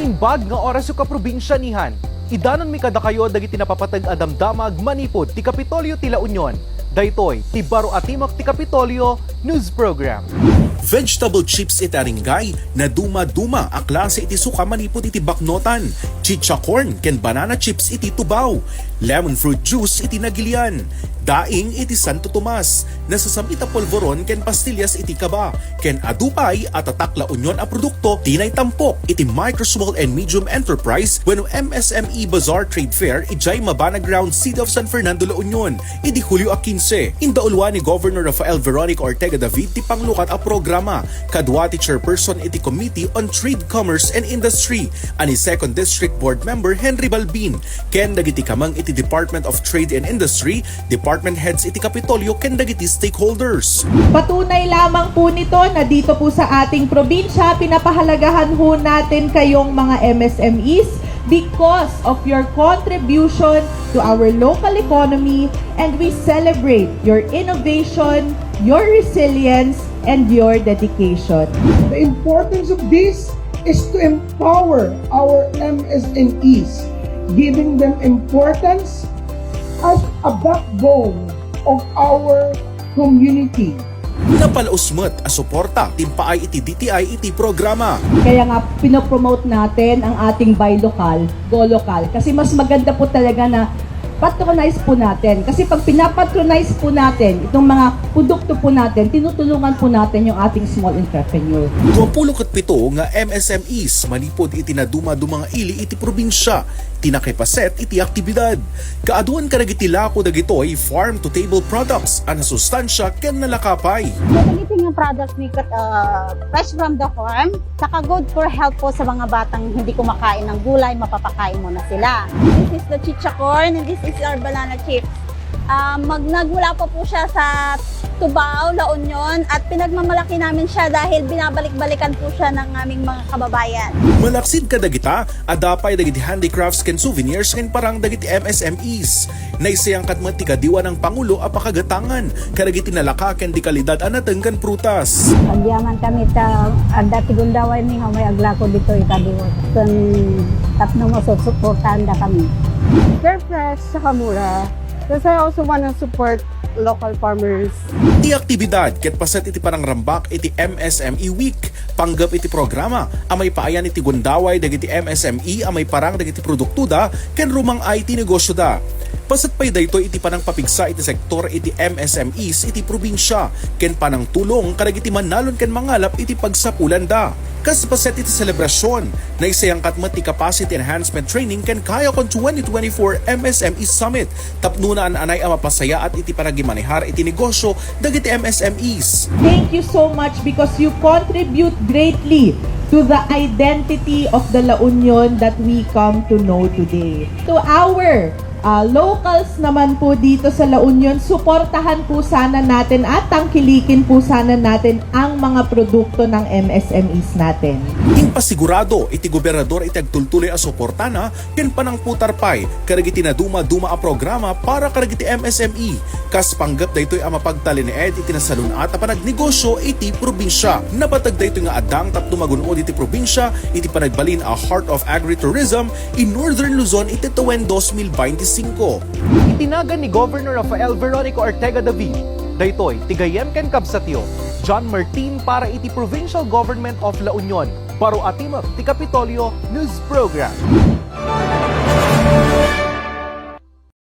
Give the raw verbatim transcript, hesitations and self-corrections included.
Imbag nga oras, kaprobinsianihan. Idanonmi kadakayo dagiti napapateg a damdamag manipud ti Kapitolyo ti La Union. Daytoy ti Baro a Timek ti Kapitolyo News Program. Vegetable chips iti Aringay, naduma-duma a klase iti suka manipud iti baknotan, chicha corn ken banana chips iti tubaw, lemon fruit juice iti nagilian, daing iti Santo Tomas, nasasam ita polvoron ken pastillas iti kaba, ken adu pay a tatak La Union a produkto ti naitampok iti Micro Small and Medium Enterprise wenno M S M E Bazaar Trade Fair idiay Mabana Ground, City of San Fernando, La Union, idi Hulio a kinse. Indauluan ni Governor Rafael Veronica Ortega David ti panglukat a programa, kadua ti chairperson iti Committee on Trade, Commerce, and Industry, a ni Second District Board Member Henry Balbin, ken dagiti kameng iti Department of Trade and Industry, department heads iti Kapitolyo, ken dagiti stakeholders. Patunay lamang po nito na dito po sa ating probinsya, pinapahalagahan ho natin kayong mga M S M Es because of your contribution to our local economy, and we celebrate your innovation, your resilience, and your dedication. The importance of this is to empower our M S M Es, giving them importance as a backbone of our community. Napalaus met a suporta ti impaay iti D T I iti programa. Kaya nga, pinopromote natin ang ating buy local, go local. Kasi mas maganda po talaga na patronize po natin. Kasi pag pinapatronize po natin itong mga produkto po natin, tinutulungan po natin yung ating small entrepreneur. Duapulo ket pito nga M S M Es manipud iti naduma-duma nga ili iti probinsya ti nakipaset iti aktibidad. Kaaduan kadagiti lako dagitoy farm to table products a nasustansya ken nalaka pay. So, dagiti nga products ni kat-, ah, fresh from the farm, saka good for health po sa mga batang hindi kumakain ng gulay, mapapakain mo na sila. This is the chicha corn and this is our banana chips. Ah, mag-, nagmula pa po siya sa Tubao, La Union, at pinagmamalaki namin siya dahil binabalik-balikan po siya ng aming mga kababayan. Malaksid kadagita, adda pay dagiti handicrafts ken souvenirs nga imparang dagiti M S M Es. Naisayangkat met ti kadiwanang pangulo a pakagatangan kadagiti nalaka ken dekalidad a nateng ken prutas. Agyaman kami ta adda ti gundaway mi nga umay aglako ditoy kadiwa. Ken tapno masusuportaanda kami. They're fresh, saka mura. Kasi I also wanna support local farmers. Ti aktibidad ket paset iti panangrambak iti M S M E Week, panggep iti programa a maipaayan iti gundaway dagiti M S M E a maiparang dagiti produktoda ken rumang-ay ti negosioda. Paset pay daytoy iti panangpapigsa iti sektor iti M S M Es iti probinsya ken panangtulong kadagiti mannalon ken mangalap iti pagsapulanda. Kas paset iti selebrasion, naisayangkat met ti Capacity Enhancement Training ken Kayakon twenty twenty-four M S M E Summit tapno naan-anay a mapasayaat iti panagimanehar iti negosio dagiti M S M Es. Thank you so much because you contribute greatly to the identity of the La Union that we come to know today. To our, ah, locals naman po dito sa La Union, suportahan po sana natin at tangkilikin po sana natin ang mga produkto ng M S M Es natin. Impasigurado iti gobernador iti agtultuloy a suportana ken panangputar pay kadagiti naduma-duma a programa para kadagiti M S M E, kas panggep daytoy a mapagtalinaed iti nasalun-at a panagnegosio iti probinsya. Napateg daytoy nga addang tapno magun-od iti probinsya iti panagbalin a Heart of Agritourism in Northern Luzon iti tawen dos mil bainti singko. Itinagan ni Governor Rafael Veronica Ortega David daytoy ti gayyem ken kabsatyo, John Martin, para iti Provincial Government of La Union. Baro a timek ti Kapitolyo News Program.